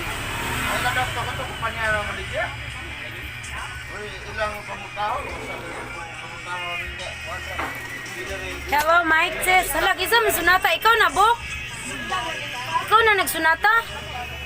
Ay, ladap ko ito, kumpanya na maligya. Uy, ilang pamutaho. Pamutaho rin ka. Hello, Mike Tess. Hala, kisa man sunata. Ikaw na, Bok? Ikaw na nagsunata?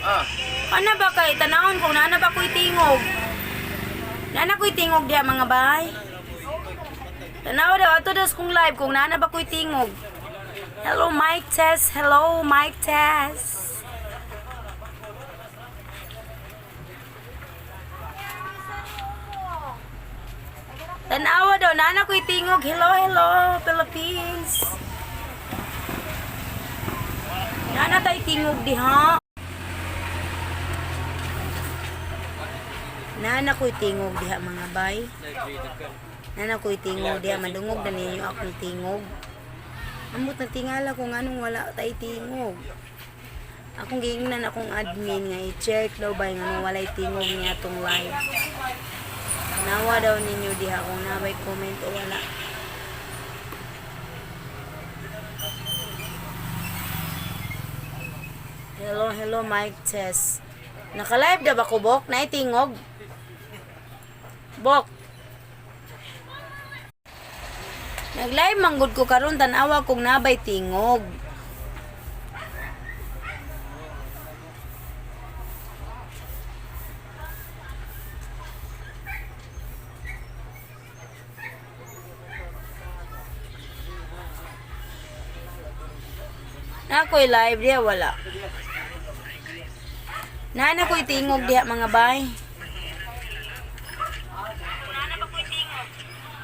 Ah, Ano ba kay tanahon kung naana ba ko'y tingog? Naana ko'y tingog diya mga bay. Tanaw daw ato daw sa kong live kung naana ba ko'y tingog. Hello, Mike Tess. Hello, Mike Tess. Tanawa daw, naana ko'y tingog. Hello, hello, Philippines. Naana tay tingog diha. Nana ko'y tingog diha mga bay. Nana ko'y tingog diha. Madungog na ninyo akong tingog. Amot na tingala kung anong wala tay tingog. Akong giingnan akong admin nga i-check daw bay nganong walay tingog niya atong live. Nawa daw ninyo diha kung nabay comment o wala. Hello, hello, Mike Tess. Naka-live na ba ko, Bok? Naitingog? Bok. Nag-live manggod ko karon tan-awa kung nabay tingog. Na ako'y live diha wala. Nana ko'y tingog diha mga bay.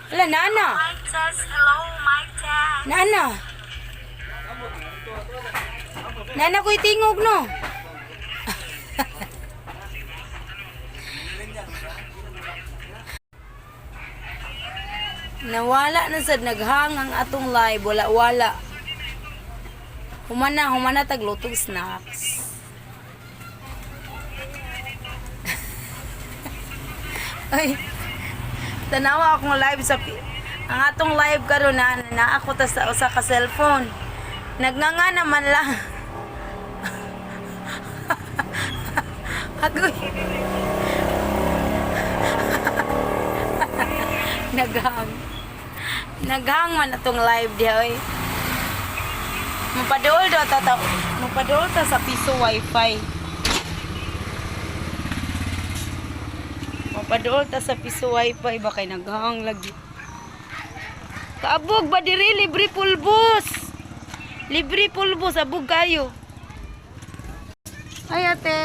Wala, nana. Nana. Nana ko'y tingog, no? Nawala na sad naghang ang atong live. Wala, wala. Humana, humana taglutog snacks. Ay, tanawa akong live sa ang atong live karon na, na ako ta sa usa ka cellphone. Nagnganga naman lang. Agoy. Naghang. Naghang man atong live diha oy. Mapaduol daw ta ta. Mapaduol ta sa piso wifi. Mapaduol ta sa piso wifi ba kay naghang lagi. Kaabog ba diri libre pulbos. Libre pulbos abog kayo. Ay ate.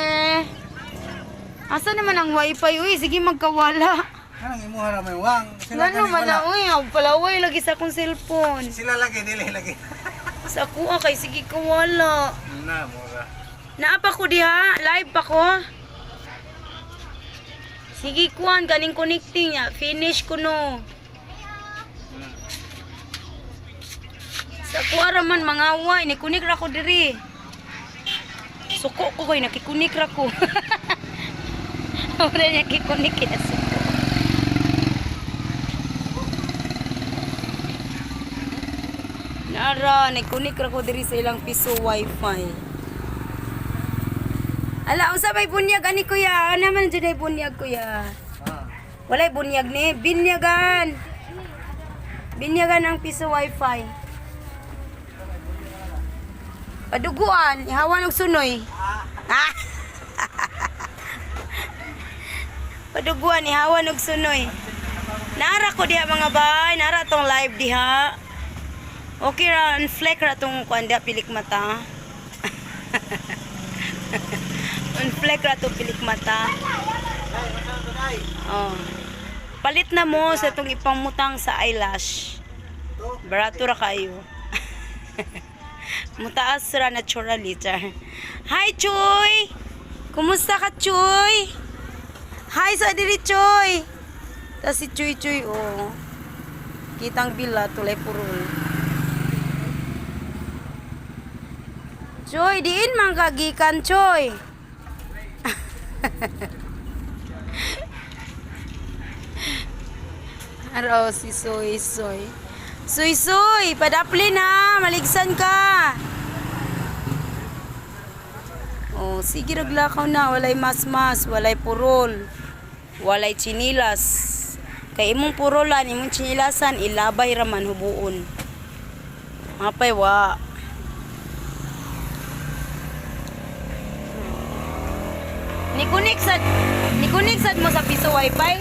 Asa naman ang wifi uy? Sige magkawala. Kanang imuha ra may wang. Sila Ngano gani man wala. na uy, ang palaway lagi sa akong cellphone. Sila lagi dili lagi. Sa kuha kay sige kawala. Na mura. Naa pa ko diha, live pa ko. Sige kuan kaning connecting niya, finish ko no. Sa kuha ra man mga way, nikunik ra ko diri. Suko ko koy nakikunik ra ko. Wala niya kikunik kaya suko. Nara, nikunik ra ko diri sa ilang piso wifi. Ala, unsa may bunyag ani kuya? Ano man jud ay bunyag kuya? Ah. Walay bunyag ni, binyagan. Binyagan ang piso wifi. Paduguan, ihawan og sunoy. Ah. Paduguan, ihawan og sunoy. Nara ko diha mga bay, nara tong live diha. Okay ra, unfleck ra tong kuan diha pilik mata. Unfleck ra tong pilik mata. Oh. Palit na mo sa itong ipangmutang sa eyelash. Barato ra kayo. Mutaas ra naturally, char. Hi, Chuy! Kumusta ka, Chuy? Hi sa diri, Chuy! Tas si Chuy Chuy, oh. Kitang bila, tulay purol. Chuy, diin man kagikan, Chuy. Araw si Soy Soy. Soy Soy, padaplin ha, maligsan ka. Oh, Oh, sige rag lakaw na, walay masmas, walay purol, walay chinilas. Kay imong purolan, imong chinilasan, ilabay raman hubuon. Mapay wa. Nikunik sad mo sa piso wifi.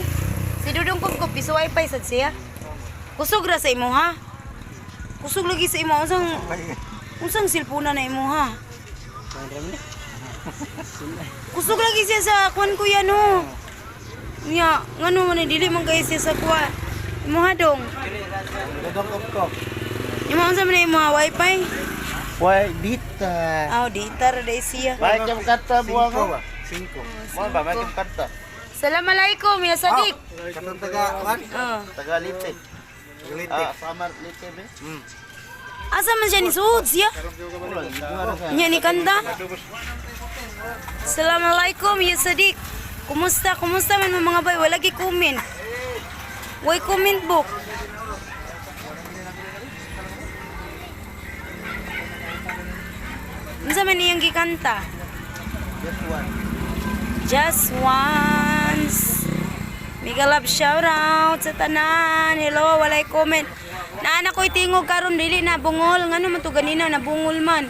Si Dudong ko piso wifi sad siya. Kusog ra sa imo ha. Kusog lagi sa imo unsang silpuna na imo ha. Kusog lagi siya sa kuan kuya no. Nya, ngano man eh, dili man kay siya sa kuan. Imo ha dong. Dodong kop. Imo unsa man na imo ha, wifi? Why dita? Aw, di tara dai siya. May kang kanta buwa ko. Singko ba? Singko. Mo ba may kang kanta? Assalamualaikum ya Sadiq. Katong taga kuan? Oh. Taga Leyte. Tagalite. Ah, Samar Leyte be. Asa man siya ni suod siya? Wala, hindi ko alam sa- Nya ni kanta. Assalamualaikum ya Sadiq. Kumusta? Kumusta man mo mga bay? Wala gi comment. Way comment book. Unsa man iyang gikanta? Just one. Just once. Mega love shout out sa tanan. Hello, walay comment. Naana ko'y tingog karon dili na bungol. Ngano man to ganina na bungol man.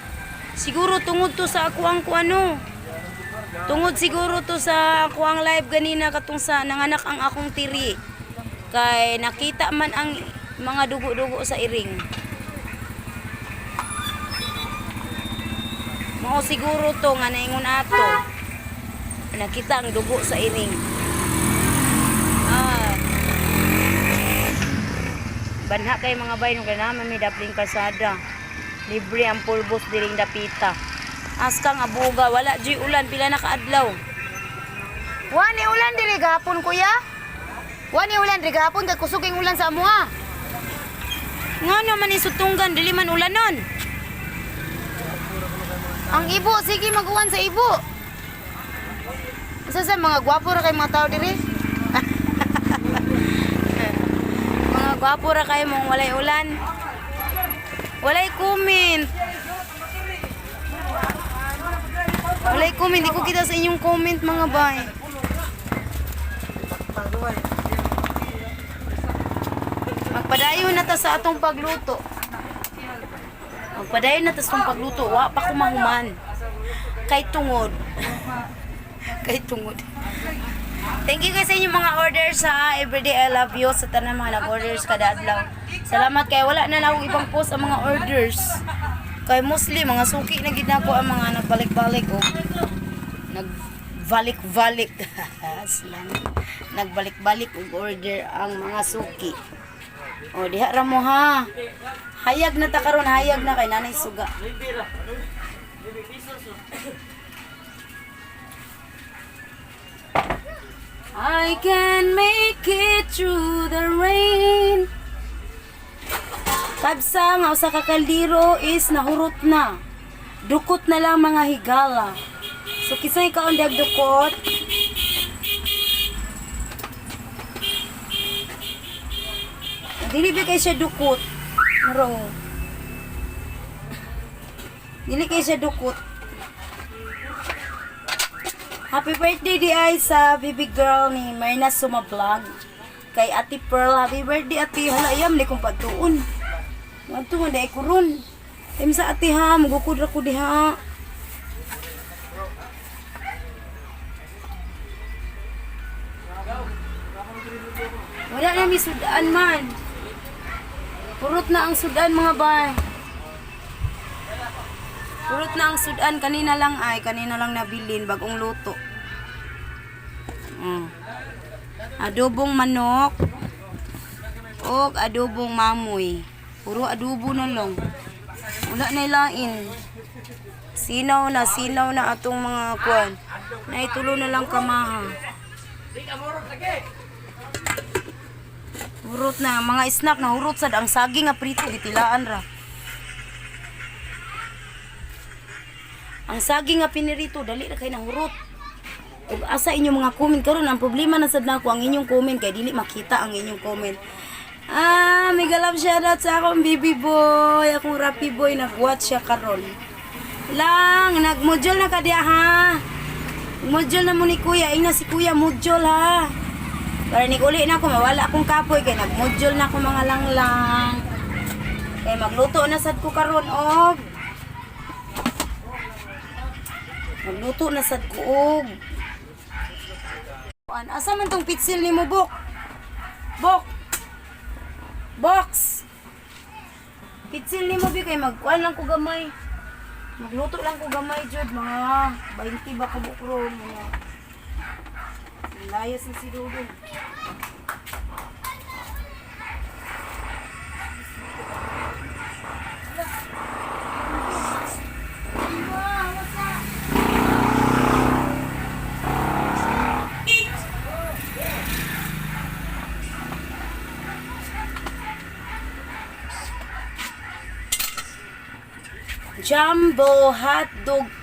Siguro tungod to sa ako ang kuano. Tungod siguro to sa ako ang live ganina katong sa nanganak ang akong tiri. Kay nakita man ang mga dugo-dugo sa iring. Mao siguro to nga naingon ato. Nakita ang dugo sa iring. Ah. Banha kay mga bay nung kailangan may dapling kalsada. Libre ang pulbos diring dapita. Aska nga buga, wala juy ulan pila na kaadlaw. Wa ni ulan diri gahapon kuya. Wa ni ulan diri gahapon kay kusog ang ulan sa amoa. Ngano man isutunggan dili man ulanon. Ang ibo, sige mag-uwan sa ibo. Unsa sa mga gwapo ra kay mga tao diri? Mga gwapo ra kay mong walay ulan. Walay comment. Walay comment. Di ko kita sa inyong comment mga bay. Magpadayon na ta sa atong pagluto. Magpadayon na ta sa atong pagluto. Wa pa ko mahuman. Kay tungod. Kay tungod. Thank you guys sa inyong mga orders ha. Everyday I love you sa tanan mga nag-orders kada adlaw. Salamat kay wala na lang akong ibang post ang mga orders. Kay mostly mga suki na gid nako ang mga nagbalik-balik oh. Nagbalik-balik. Slang. Nagbalik-balik og order ang mga suki. Oh, diha ra mo ha. Hayag na ta karon, hayag na kay nanay suga. I can make it through the rain. Kabsa nga usa ka kaldero is nahurot na. Dukot na lang mga higala. So kisay kaon diag dukot? Dili ba kay siya dukot? Maro. Dili kay siya dukot. Happy birthday di ay sa baby girl ni Myrna Suma Vlog. Kay Ate Pearl, happy birthday Ate. Hala iyam ni kong pagtuon. Ngadto man dai ko ron. Im sa ate ha, mugukod ra ko diha. Wala na mi sudan man. Purot na ang sudan mga bay. Purot na ang sudan kanina lang ay kanina lang nabilin bagong luto. Adobong manok og adobong mamoy. Puro adobo na lang. Wala na ilain. Sinaw na atong mga kuan. Naitulo na lang kamaha. Hurot na mga snack na hurot sad ang saging nga prito gitilaan ra. Ang saging nga pinirito dali ra kay nahurot. Ug asa inyong mga comment karon ang problema na sad nako ang inyong comment kay dili makita ang inyong comment. Ah, mega love shoutout sa akong baby boy, akong Rapi boy nag-watch siya karon. Lang, nagmodule na ka diya ha. Module na mo ni kuya. Ina si kuya, module ha. Para ni uli na ako, mawala akong kapoy. Kay nagmodule na ako, mga langlang. Kay magluto na sad ko karon og. Magluto na sad ko og. An, asa man tong pitsil nimo, Bok? Bok. Box. Pitsil nimo bi kay magkuan lang ko gamay. Magluto lang ko gamay jud, mga 20 ba ka bukro mga. Layas na si Dudong. Jumbo hotdog.